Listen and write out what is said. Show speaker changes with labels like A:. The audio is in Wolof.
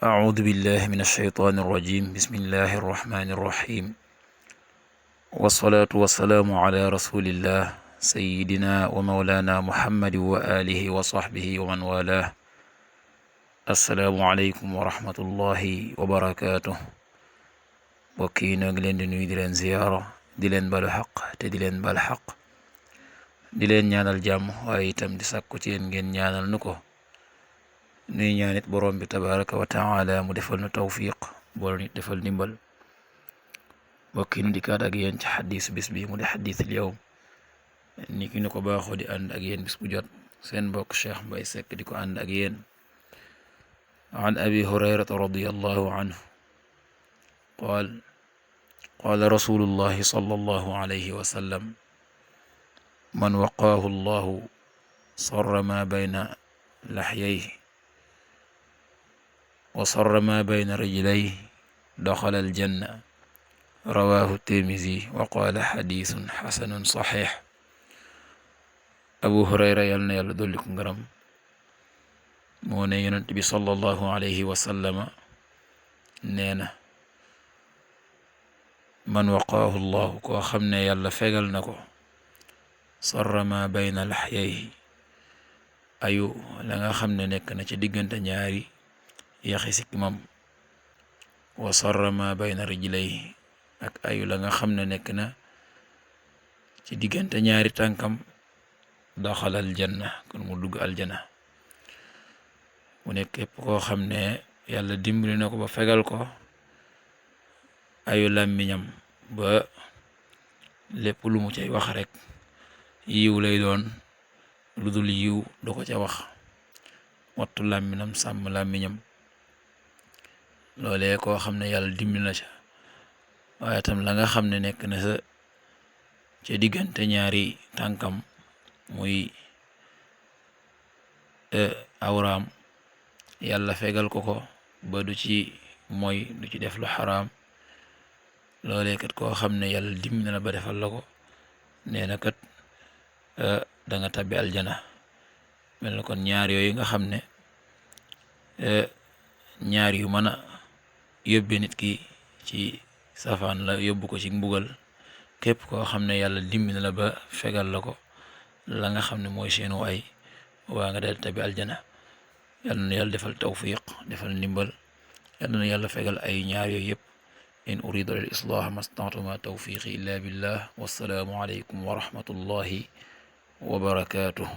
A: أعوذ بالله من الشيطان الرجيم بسم الله الرحمن الرحيم والصلاة والسلام على رسول الله سيدنا ومولانا محمد وآله وصحبه ومن والاه السلام عليكم ورحمة الله وبركاته mbokk yi noo ngi leen di nuyu di leen ziyaara di leen balu xaq te di leen bal xaq di leen ñaanal jàmm waaye itam di sàkku ci yéen ngeen ñaanal nu ko nuy ñaanit borom bi tabaraka wa taala mu defal nu tawfiq bool nit defal ndimbal mbokk yi nu dikkaat ak yéen ci xadis bis bi mu di xadisul yawm ni ki nu ko baaxoo di ànd ak yéen bis bu jot seen mbokk Cheikh Mbaye Seck di ko ànd ak yéen an abi hurayrata radiyallahu anhu qaal qaala rasulullahi sallallahu alayhi wa sallam man waqaahu allahu sarra ma bayna laxyayhi wa sarra ma bayna rijlayhi daxala aljanna rawaahu tirmisi wa qaala xadiisun xasanun saxiix abu hurayra yal na yàlla dolli ko ngaram moo ne yonent bi sallallahu alayhi wa sallama nee na man waqaahu llahu koo xam ne yàlla fegal na ko sarra ma bayna laxyayhi ayu la nga xam ne nekk na ci diggante ñaari yaxi sikkimam wa sarra ma bayna rijlayhi ak ayu la nga xam ne nekk na ci diggante ñaari tànkam daxala aljanna kon mu dugg aljana mu nekk képp koo xam ne yàlla dimbali na ko ba fegal ko ayu làmmiñam ba lépp lu mu cay wax rek yiw lay doon lu dul yiw du ko ca wax wattu làmmiñam sàmm làmmiñam loolee koo xam ne yàlla dimbali na ca waaye tam la nga xam ne nekk na sa ca diggante ñaari tànkam muy awraam yàlla fegal ko ko ba du ci mooy du ci def lu xaraam loolee kat koo xam ne yàlla dimbali na ba defal la ko nee na kat da nga tabbi aljana mel na kon ñaar yooyu nga xam ne ñaar yu mën a yóbbe nit ki ci safaan la yóbbu ko ci mbugal képp koo xam ne yàlla dimbali na la ba fegal la ko la nga xam ne mooy seenu ay waa nga del tabi aljana yàlla na yàlla defal tawfiq defal ndimbal yàlla na yàlla fegal ay ñaar yooyu yëpp in uridu lil islah mastata'tu ma tawfiqi illa billah wassalaamu alaykum wa rahmatullahi wa barakatuh